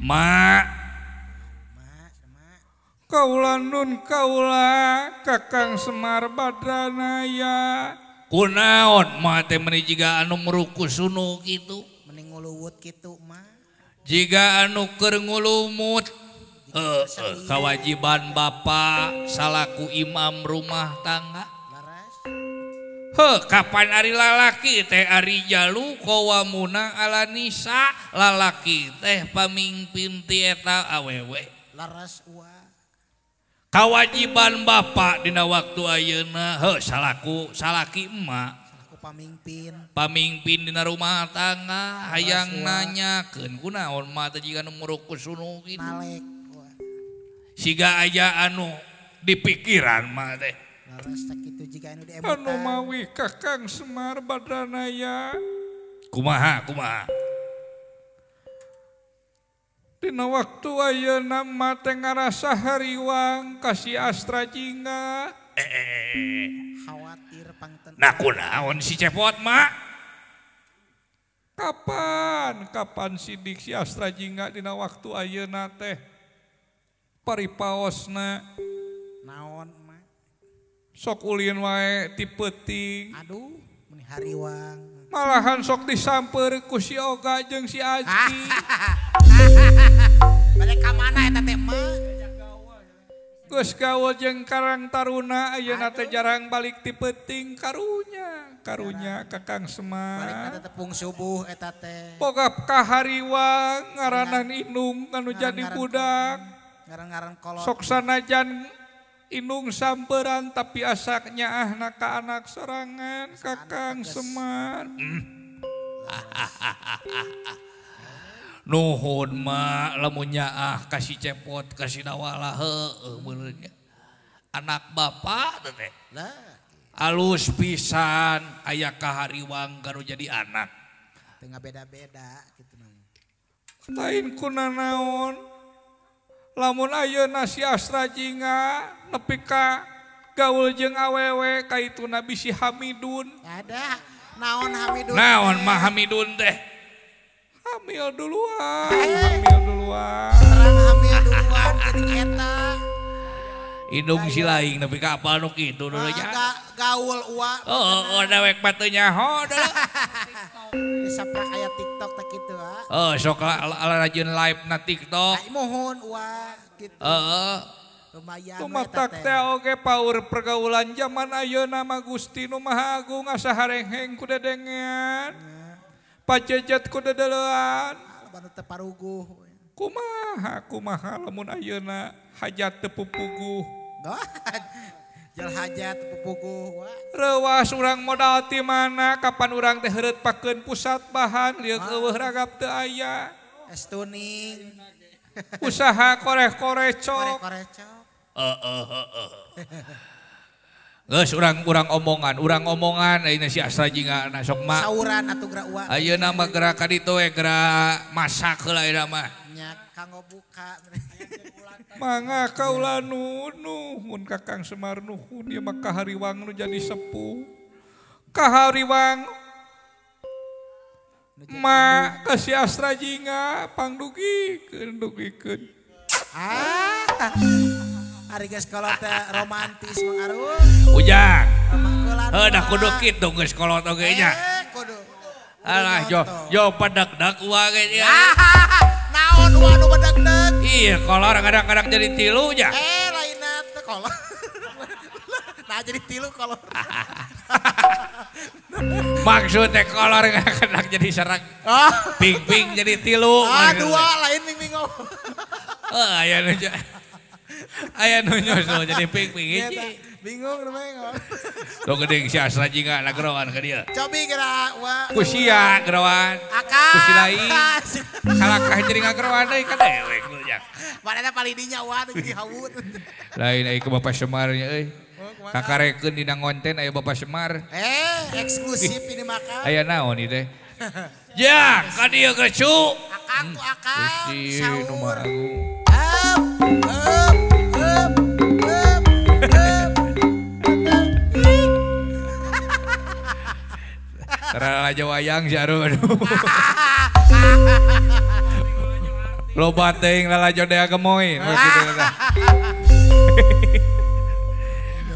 Mak kaula nun kaula Kakang Semar Badranaya. Kunaon mah teh meuni jiga anu merukusunu kitu. Meni nguluwut kitu mah. Jiga anu keur ngulumut. Kewajiban bapak salaku imam rumah tangga. Heh, kapan ari lalaki teh ari jalu qawamuna ala nisa, lalaki teh pamimpin ti eta awewe. Laras ua. Kewajiban bapak dina waktu ayeuna heuh salaku salaki emak salaku pamimpin. Pamimpin dina rumah tangga hayang nanyakeun kunaon mah teh jiga nu murukusunu kitu. Malek. Siga aya anu di pikiran mah teh. Laras sakitu jiga anu diemutan. Anu mawi Kakang Semar Badranaya. Kumaha kumaha? Dina waktu ayeuna mah teh ngarasa hariwang ka si Astra Jingga. Khawatir pangten. Nah kunaon si Cepot mak? Kapan kapan sidik si Astra Jingga dina waktu ayeuna teh? Paripaosna naon mak? Sok ulin wae ti peuting. Aduh, meni hariwang. Malahan sok disamper ku si Oga jeung si Azki. Bade ka mana eta teh mah? Geus gaul jeung Karang Taruna ayeuna teh jarang balik ti peuting karunya. Karunya Kakang Semar. Balikna teh tepung subuh eta teh. Boga kahariwang ngaranan indung anu jadi budak. Ngaran-ngaran kolot. Sok sanajan indung samperan tapi asak nyaahna ka anak sorangan Kakang Semar. Nuhun mak lamun nyaah ka si Cepot ka si Dawala heueuh meureun nya. Anak bapak teh lah alus pisan aya kahariwang kanu jadi anak. Teu ngabeda-beda kitu mah. Lain kunanaon. Lamun ayeuna si Astra Jingga nepi ka gaul jeung awewe ka ituna bisi Hamidun. Ada naon Hamidun? Naon mah Hamidun teh? Hamil duluan, hamil duluan. Terang hamil duluan jadi eta. Indung si laing nepi ka apal nu kitu dulu nya. Gaul ua. Heeh, dewek mah teu nyaho deui. Disaprak aya TikTok teh kitu ah. Heeh, sok rajin live na TikTok. Ai muhun ua kitu. Heeh. Lumayan tumatak teh oge paur pergaulan zaman ayeuna mah Gusti nu Maha Agung asa harengheng ku dedengean. Pajejet ku dedelean. Banu teu paruguh. Kumaha kumaha lamun ayeuna hajat teu pupuguh. Jal hajat pupuguh. Reuwas urang modal ti mana kapan urang teh heureut pakeun pusat bahan lieuk eueuh ragap teu aya. Es tuning. Usaha koreh-korecok. Koreh-korecok. Heeh. Geus urang omongan ayeuna si Astra Jingga na sok mah. Sauran atuh geura ua. Ayeuna mah geura ka ditu we geura masak heula ayeuna mah. Nya kanggo buka. Mangga kaula nuhun Kakang Semar nuhun ieu mah kahariwang nu jadi sepuh. Kahariwang ma ka si Astra Jingga pangdugikeun dugikeun. Ah. Ari geus kolot teh romantis Mang Arul. Ujang. Heuh da kudu kitu geus kolot oge nya. Kudu. Alah jo jo pedegdeg ua ge nya. Naon ua nu bedegdeg? Iya kolor kadang-kadang jadi tilu nya. Lainna teh kolor. Nah jadi tilu kolor. Maksudnya kolor kadang jadi serang. Ping-ping jadi tilu. Ah dua lain ping-ping. Heuh aya nu aya nu nyusul jadi ping-ping hiji. Bingung namanya. Tuh gedeng si Astra Jingga nageroan ka dieu. Cobi geura wa. Ku sia geroan. Akang. Ku si lain. Kalakah jadi ngageroan deui ka dewek lu nya. Manehna paling dinya wa nu jadi hawut. Lain ai ke Bapak Semar nya euy. Kakarekeun dina ngonten aya Bapak Semar. Eksklusif ini maka. Aya naon ieu teh? Ya, ka dieu geus cu. Akang ku akang. Gusti nu Maha Agung. Up, up, up, up, up. Terlalu aja wayang si Arul. Loba teuing lalajo dea gemoy.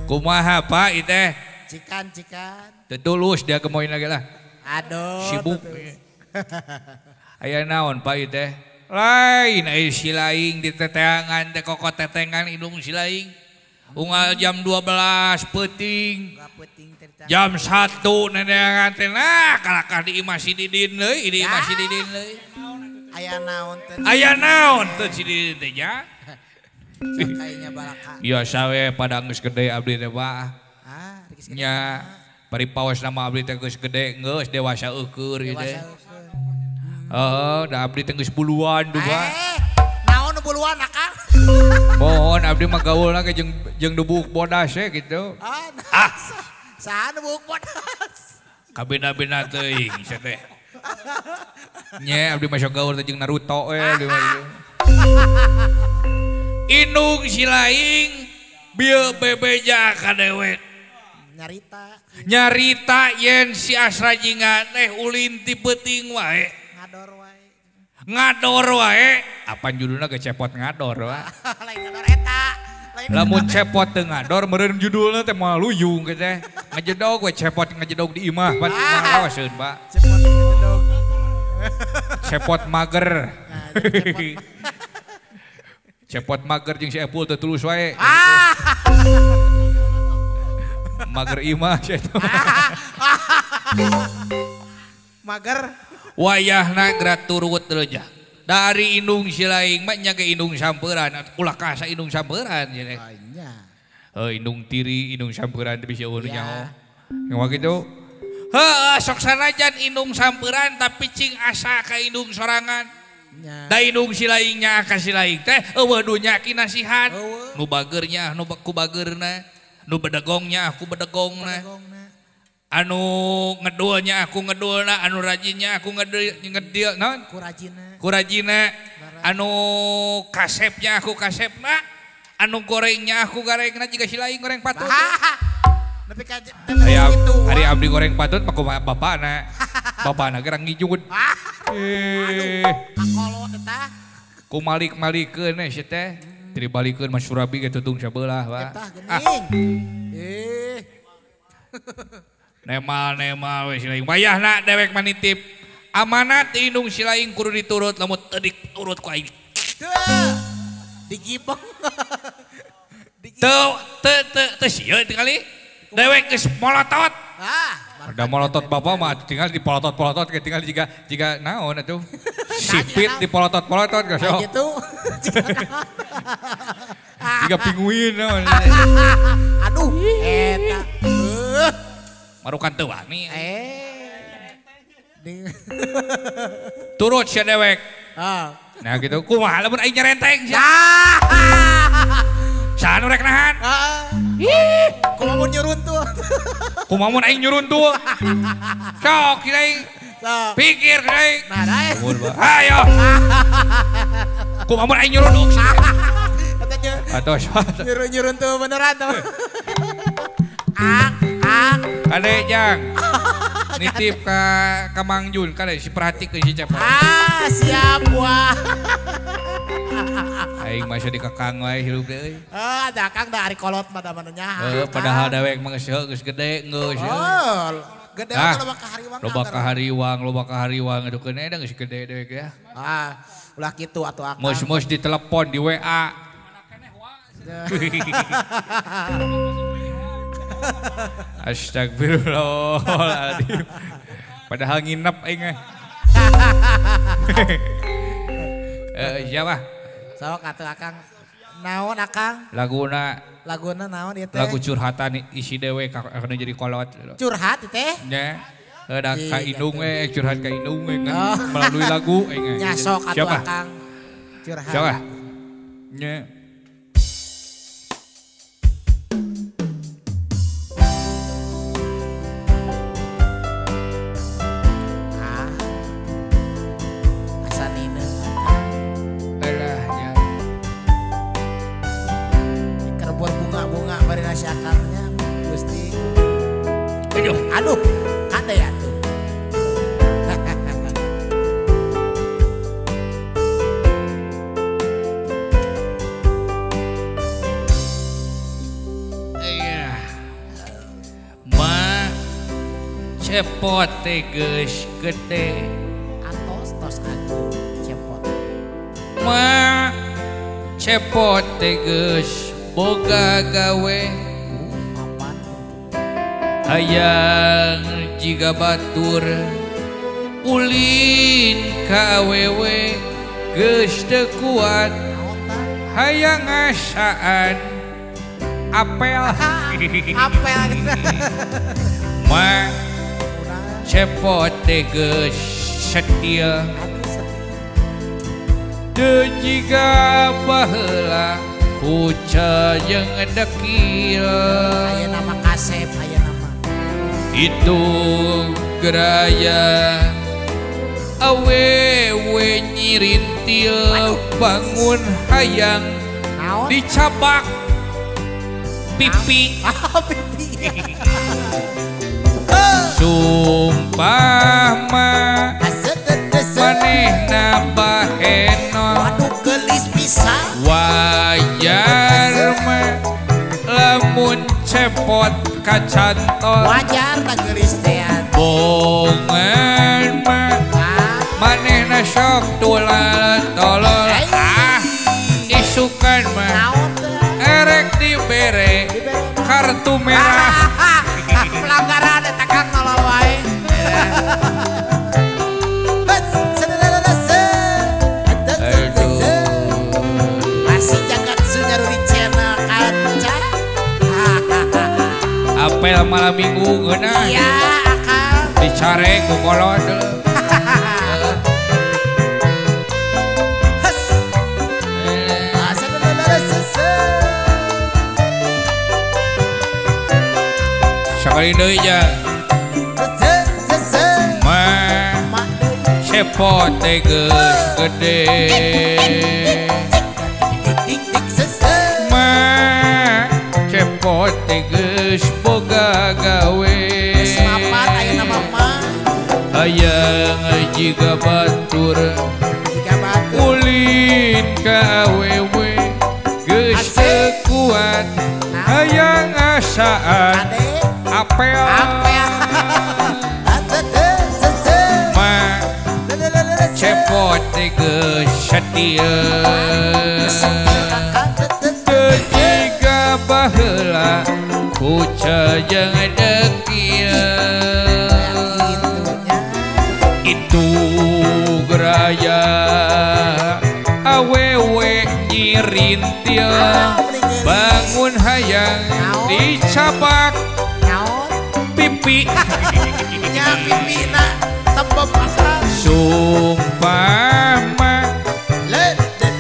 Kumaha Pak ieu teh? Cikan cikan. Teu tulus dia gemoy lagi lah. Aduh. Sibuk. Aya naon Pak ieu teh? Lain aya si laing di teteangan teh kokot tetengan indung si laing. Unggal jam 12 peuting. Jam 1 neneangan teh nah kalakah di imah si Didin deui, di imah si Didin deui. Aya naon teh? Aya naon teh si Didin teh nya? Sakainya balaka. Biasa we pada geus gede abdi teh Pak. Ah, geus gede. Nya bari paos nama abdi teh geus gede geus dewasa eueur ieu teh. Heeh, da abdi teh geus buluan duh Pak. Naon buluan akang? Mohon abdi mah gaulna ge jeung dubuk bodas we gitu. Ah. Saha nu buuk bodas? Kabina-bina teuing sia teh. Nya abdi mah sok gaul teh jeung Naruto we abdi mah gitu. Indung si laing bieu bebeja ka dewek. Nyarita. Nyarita yen si Asra Jingga teh ulin ti peuting wae. Ngador wae. Ngador wae. Apan judulna ge cepot ngador wa. Lain ngador eta. Lamun cepot teu ngador meureun judulna teh moal luyung ge teh. Ngajedog we cepot ngajedog di imah pan imah lawaseun Pak. Cepot ngajedog. Cepot mager. Nah, cepot. Cepot mager jeung si Epul teu tulus wae. Mager imah sia eta. Mager. Wayahna geura turut deui. Dari indung si laing mah nya ge indung samperan ulah kasa indung samperan nya teh. Nya. Heuh indung tiri indung samperan teh bisa eueuh nyaho. Yang kitu. Heuh sok sanajan indung samperan tapi cing asa ka indung sorangan. Da indung si laing nya ka si laing teh eueuh dunya kinasihan. Nu bageurnya nu ku bageurna, nu bedegongnya aku bedegongna. Anu ngedulnya aku ngedulna, anu rajinnya aku ngedil naon? Kurajina. Kurajina. Anu kasepnya aku kasepna, anu gorengnya aku gorengna jiga si laing goreng patut. Nepi ka ari abdi goreng patut mah kumaha bapana. Bapana gerang ngijud. Aduh, kakolot eta. Kumalik-malikeun we sia teh. Teu dibalikeun mah surabi ge tutung sabelah, Pak. Eta geuning. Eh. Nemal-nemal we si laing. Wayahna dewek mah nitip amanat indung si laing kudu diturut lamun teu diturut ku aing. Teu. Digibong. Teu teu teu teu sieun tinggali. Dewek geus molotot. Ah, ada molotot bapak mah tinggal dipolotot-polotot kayak tinggal jika naon atuh. Sipit dipolotot-polotot geus sok. Gitu. Jika pinguin naon. Aduh, eta. Marukan teu wani. Turut sia dewek. Nah gitu, kumaha lamun aing nyerenteng sia. Saha nu rek nahan? Ih, kumaha mun nyuruntul. Kumaha mun aing nyuruntul. Sok si aing. Pikir si aing. Nah, ayo. Kumaha mun aing nyurunduk sia. Atos. Nyuruntul beneran tuh. Ang. Kade jang. Nitip ka Mang Jun kade si perhatikeun si Cepot. Ah, siap wah. Aing masih di kakang wae hirup deui euy. Ah, da Kang da ari kolot mah da mananya. Heuh, padahal dewek mah geus gede geus. Oh, gede mah loba ka hariwang. Loba ka hariwang, loba ka hariwang aduh keun da geus gede dewek ya. Ah, ulah kitu atuh akang. Mos-mos ditelepon di WA. Astagfirullahaladzim. Padahal nginep aing. Siapa? Sok atuh akang. Naon akang? Laguna. Laguna naon ieu teh? Lagu curhatan isi dewek akan jadi kolot. Curhat ieu teh? Nya. Da ka indung we, curhat ka indung we kan melalui lagu aing. Nya sok atuh akang. Curhat. Siapa? Nya. Sakarnya Gusti. Aduh, aduh, kade ya tuh. Cepot teh geus gede. Atos tos agung cepot. Ma cepot teh geus boga gawe. Hayang jiga batur ulin ka awewe geus teu kuat. Hayang ngasaan apel. Apel. Ma cepot teh geus setia. Teu jiga baheula kuca jeung dekil. Aya nama kasep, aya nama. Itu geraya awewe nyirintil bangun hayang dicabak pipi. Pipi. Sumpah mah manehna bahenol. Waduh geulis pisan. Wajar mah lamun cepot kacantol. Wajar tak geulis teh. Bongan mah manehna sok tulal tolol. Ah isukan mah erek dibere kartu merah. Pelanggaran eta Kang nolol wae. Masih jagat Sunyaruri channel kaca. Apel malam minggu geunah. Iya, akang. Dicarek ku kolot. Sakali deui ja. Ma cepot teh geus gede. Ma cepot teh geus boga gawe. Geus mapan aya nama mah. Hayang jiga batur. Ulin ka awewe geus teu kuat. Hayang asaan apel. Apel. Ma cepot teh geus setia. Teu jiga baheula kuca jeung dekil. Itu geraya awewe nyirintil. Bangun hayang dicabak pipi. Nya pipi na tembem asal. Sumpah mah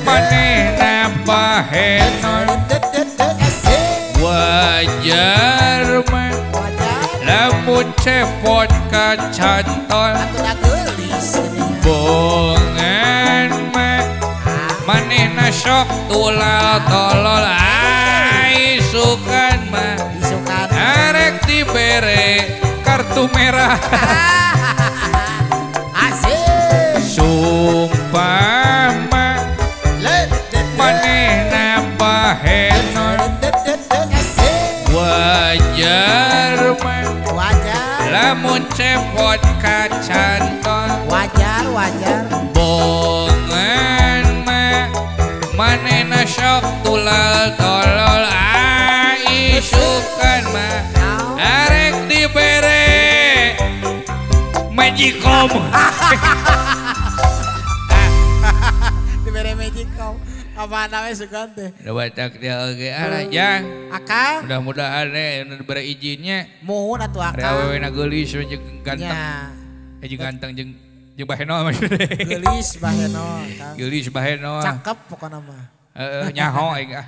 manehna bahenol. Wajar mah lamun cepot kacantol. Bongan mah manehna sok tulal tolol. Isukan mah arek dibere kartu merah. Asik. Sumpah mah manehna bahenol. Wajar mah lamun cepot kacantol. Wajar wajar. Bongan mah manehna sok tulal tolol. Isukan mah arek dibere magicom. Dibere magicom. Kamana we sugan teh. Da batak dia oge alah jang. Akang. Mudah-mudahan dibere izinnya. Muhun atuh akang. Awewe na geulis jeung ganteng. Jeung ganteng jeung bahenol maksudnya. Geulis bahenol Kang. Geulis bahenol. Cakep pokona mah. Heeh nyaho aing ah.